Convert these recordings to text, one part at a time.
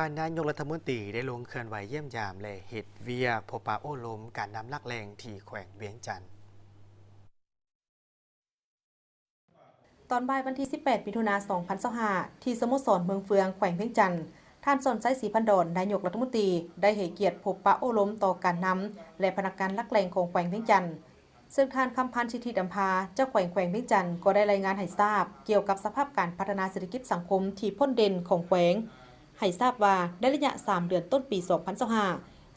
ທ່ານນາຍົກລັດຖະມົນຕີໄດ້ລົງເຄື່ອນໄຫວຢ້ຽມຢາມ ແລະ ເຮັດວຽກພົບປະໂອ້ລົມການນຳຫຼັກແຫຼ່ງທີ່ແຂວງວຽງຈັນ. ຕອນບ່າຍວັນທີສິບແປດ ມິຖຸນາ ສອງພັນຊາວຫ້າ ທີ່ສະໂມສອນເມືອງເຟືອງ ແຂວງວຽງຈັນ, ທ່ານ ສອນໄຊ ສີພັນດອນ ນາຍົກລັດຖະມົນຕີ ໄດ້ໃຫ້ກຽດພົບປະໂອ້ລົມຕໍ່ການນຳ ແລະ ພະນັກງານຫຼັກແຫຼ່ງຂອງແຂວງວຽງຈັນ. ເຊິ່ງທ່ານ ຄຳພັນ ສິດທິດຳພາ ເຈົ້າແຂວງແຂວງວຽງຈັນ ກໍໄດ້ລາຍງານໃຫ້ຊາບກ່ຽວກັບສະພາບການພັດທະນາເສດຖະກິດສັງຄົມທີ່ພົ້ນເດັ່ນຂອງແຂວງ ໃຫ້ຊາບວ່າໃນໄລຍະສາມເດືອນຕົ້ນປີສອງພັນຊາວຫ້າ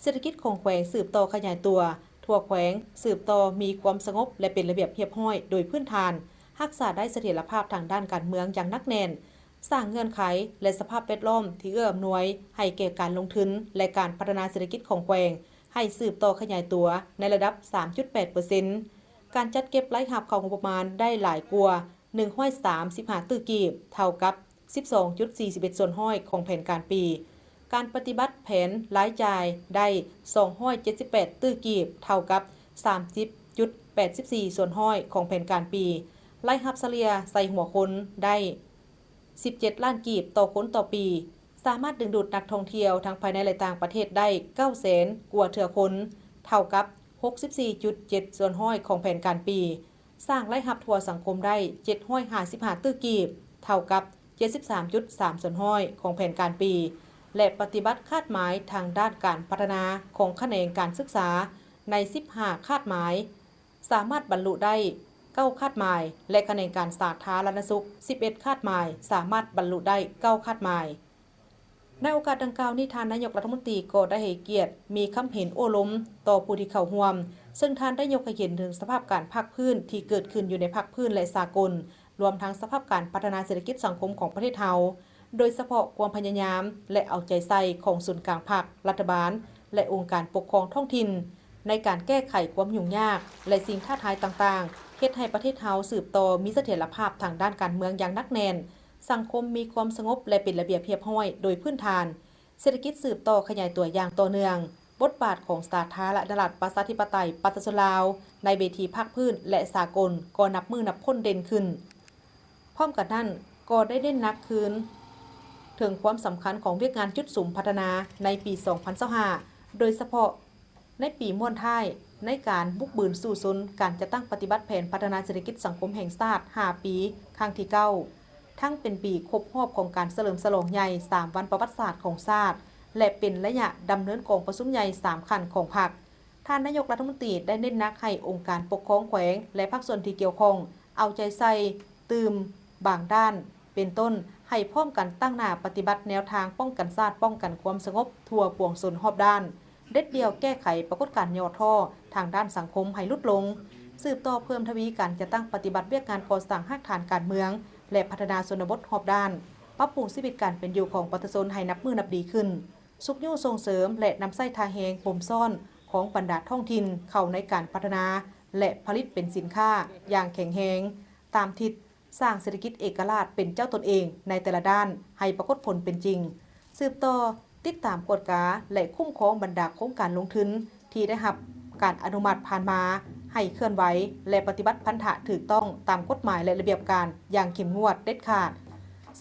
ເສດຖະກິດຂອງແຂວງສືບຕໍ່ຂະຫຍາຍຕົວ, ທົ່ວແຂວງສືບຕໍ່ມີຄວາມສະຫງົບ ແລະ ເປັນລະບຽບຮຽບຮ້ອຍໂດຍພື້ນຖານ, ຮັກສາໄດ້ສະຖຽນລະພາບທາງດ້ານການເມືອງຢ່າງໜັກແໜ້ນ, ສ້າງເງື່ອນໄຂ ແລະ ສະພາບແວດລ້ອມທີ່ເອື້ອອຳນວຍໃຫ້ແກ່ການລົງທຶນ ແລະ ການພັດທະນາເສດຖະກິດຂອງແຂວງ ໃຫ້ສືບຕໍ່ຂະຫຍາຍຕົວໃນລະດັບສາມຈຸດແປດເປີເຊັນ, ການຈັດເກັບລາຍຮັບເຂົ້າງົບປະມານໄດ້ຫຼາຍກວ່າໜຶ່ງຮ້ອຍສາມສິບຫ້າຕື້ກີບ, ເທົ່າກັບສິບສອງຈຸດສີ່ສິບເອັດສ່ວນຮ້ອຍຂອງແຜນການປີ, ການປະຕິບັດແຜນລາຍຈ່າຍໄດ້ສອງຮ້ອຍເຈັດສິບແປດຕື້ກີບ, ເທົ່າກັບສາມສິບຈຸດແປດສິບສີ່ສ່ວນຮ້ອຍຂອງແຜນການປີ, ລາຍຮັບສະເລ່ຍໃສ່ຫົວຄົນໄດ້ ສິບເຈັດລ້ານກີບຕໍ່ຄົນຕໍ່ປີ, ສາມາດດຶງດູດນັກທ່ອງທ່ຽວທັງພາຍໃນ ແລະ ຕ່າງປະເທດໄດ້ເກົ້າແສນກວ່າເທື່ອຄົນ, ເທົ່າກັບຫົກສິບສີ່ຈຸດເຈັດສ່ວນຮ້ອຍຂອງແຜນການປີ, ສ້າງລາຍຮັບທົ່ວສັງຄົມໄດ້ເຈັດຮ້ອຍຫ້າສິບຫ້າຕື້ກີບ, ເທົ່າກັບເຈັດສິບສາມຈຸດສາມສ່ວນຮ້ອຍຂອງແຜນການປີ ແລະ ປະຕິບັດຄາດໝາຍທາງດ້ານການພັດທະນາຂອງຂະແໜງການສຶກສາໃນສິບຫ້າຄາດໝາຍ ສາມາດບັນລຸໄດ້ເກົ້າຄາດໝາຍ ແລະ ຂະແໜງການສາທາລະນະສຸກສິບເອັດຄາດໝາຍ ສາມາດບັນລຸໄດ້ເກົ້າຄາດໝາຍ. ໃນໂອກາດດັ່ງກ່າວນີ້, ທ່ານນາຍົກລັດຖະມົນຕີກໍໄດ້ໃຫ້ກຽດມີຄຳເຫັນໂອ້ລົມຕໍ່ຜູ້ທີ່ເຂົ້າຮ່ວມ, ເຊິ່ງທ່ານໄດ້ຍົກໃຫ້ເຫັນເຖິງສະພາບການພາກພື້ນທີ່ເກີດຂຶ້ນຢູ່ໃນພາກພື້ນ ແລະ ສາກົນ, ລວມທັງສະພາບການພັດທະນາເສດຖະກິດສັງຄົມຂອງປະເທດເຮົາ, ໂດຍສະເພາະຄວາມພະຍາຍາມ ແລະ ເອົາໃຈໃສ່ຂອງສູນກາງພັກ, ລັດຖະບານ ແລະ ອົງການປົກຄອງທ້ອງຖິ່ນ ໃນການແກ້ໄຂຄວາມຫຍຸ້ງຍາກ ແລະ ສິ່ງທ້າທາຍຕ່າງໆ, ເຮັດໃຫ້ປະເທດເຮົາສືບຕໍ່ມີສະຖຽນລະພາບທາງດ້ານການເມືອງຢ່າງໜັກແໜ້ນ, ສັງຄົມມີຄວາມສະຫງົບ ແລະ ເປັນລະບຽບຮຽບຮ້ອຍໂດຍພື້ນຖານ, ເສດຖະກິດສືບຕໍ່ຂະຫຍາຍຕົວຢ່າງຕໍ່ເນື່ອງ, ບົດບາດຂອງສາທາລະນະລັດປະຊາທິປະໄຕປະຊາຊົນລາວ ໃນເວທີພາກພື້ນ ແລະ ສາກົນ ກໍນັບມື້ນັບຄົນເດັ່ນຂຶ້ນ. ພ້ອມກັນນັ້ນ, ກໍໄດ້ເນັ້ນໜັກຄືນເຖິງຄວາມສຳຄັນຂອງວຽກງານຈຸດສຸມພັດທະນາໃນປີສອງພັນຊາວຫ້າ ໂດຍສະເພາະໃນປີມ້ວນທ້າຍໃນການບຸກບືນສູ້ຊົນການຈັດຕັ້ງປະຕິບັດແຜນພັດທະນາເສດຖະກິດສັງຄົມແຫ່ງຊາດຫ້າປີຄັ້ງທີເກົ້າ ທັງເປັນປີຄົບຮອບຂອງການສະເຫຼີມສະຫຼອງໃຫຍ່ສາມວັນປະຫວັດສາດຂອງຊາດ ແລະ ເປັນໄລຍະດຳເນີນກອງປະຊຸມໃຫຍ່ສາມຂັ້ນຂອງພັກ. ທ່ານນາຍົກລັດຖະມົນຕີໄດ້ເນັ້ນໜັກໃຫ້ອົງການປົກຄອງແຂວງ ແລະ ພາກສ່ວນທີ່ກ່ຽວຂ້ອງເອົາໃຈໃສ່ຕື່ມບາງດ້ານ ເປັນຕົ້ນ ໃຫ້ພ້ອມກັນຕັ້ງໜ້າປະຕິບັດແນວທາງປ້ອງກັນຊາດ, ປ້ອງກັນຄວາມສະຫງົບທົ່ວປວງຊົນຮອບດ້ານ, ເດັດດ່ຽວແກ້ໄຂປາກົດການຫຍໍ້ທໍ້ທາງດ້ານສັງຄົມໃຫ້ຫຼຸດລົງ, ສືບຕໍ່ເພີ່ມທະວີການຈັດຕັ້ງປະຕິບັດວຽກງານກໍ່ສ້າງຮາກຖານການເມືອງ ແລະ ພັດທະນາຊົນນະບົດຮອບດ້ານ, ປັບປຸງຊີວິດການເປັນຢູ່ຂອງປະຊາຊົນໃຫ້ນັບມື້ນັບດີຂຶ້ນ. ຊຸກຍູ້ສົ່ງເສີມ ແລະ ນຳໃຊ້ທ່າແຮງບົ່ມຊ້ອນຂອງບັນດາທ້ອງຖິ່ນເຂົ້າໃນການພັດທະນາ ແລະ ຜະລິດເປັນສິນຄ້າຢ່າງແຂງແຮງ, ຕາມທິດສ້າງເສດຖະກິດເອກະລາດເປັນເຈົ້າຕົນເອງໃນແຕ່ລະດ້ານໃຫ້ປາກົດຜົນເປັນຈິງ, ສືບຕໍ່ຕິດຕາມກວດກາ ແລະ ຄຸ້ມຄອງບັນດາໂຄງການລົງທຶນທີ່ໄດ້ຮັບການອະນຸມັດຜ່ານມາ ໃຫ້ເຄື່ອນໄຫວ ແລະ ປະຕິບັດພັນທະຖືກຕ້ອງຕາມກົດໝາຍ ແລະ ລະບຽບການຢ່າງເຂັ້ມງວດເດັດຂາດ.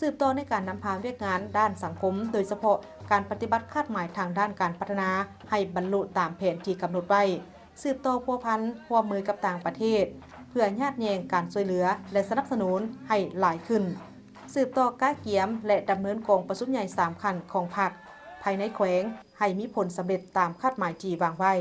ສືບຕໍ່ໃນການນຳພາວຽກງານດ້ານສັງຄົມ, ໂດຍສະເພາະການປະຕິບັດຄາດໝາຍທາງດ້ານການພັດທະນາໃຫ້ບັນລຸຕາມແຜນທີ່ກຳນົດໄວ້, ສືບຕໍ່ພົວພັນຮ່ວມມືກັບຕ່າງປະເທດ ເພື່ອຍາດແຍ່ງການຊ່ວຍເຫຼືອ ແລະ ສະໜັບສະໜູນໃຫ້ຫຼາຍຂຶ້ນ, ສືບຕໍ່ກະກຽມ ແລະ ດຳເນີນກອງປະຊຸມໃຫຍ່ສາມຂັ້ນຂອງພັກພາຍໃນແຂວງໃຫ້ມີຜົນສຳເລັດຕາມຄາດໝາຍທີ່ວາງໄວ້.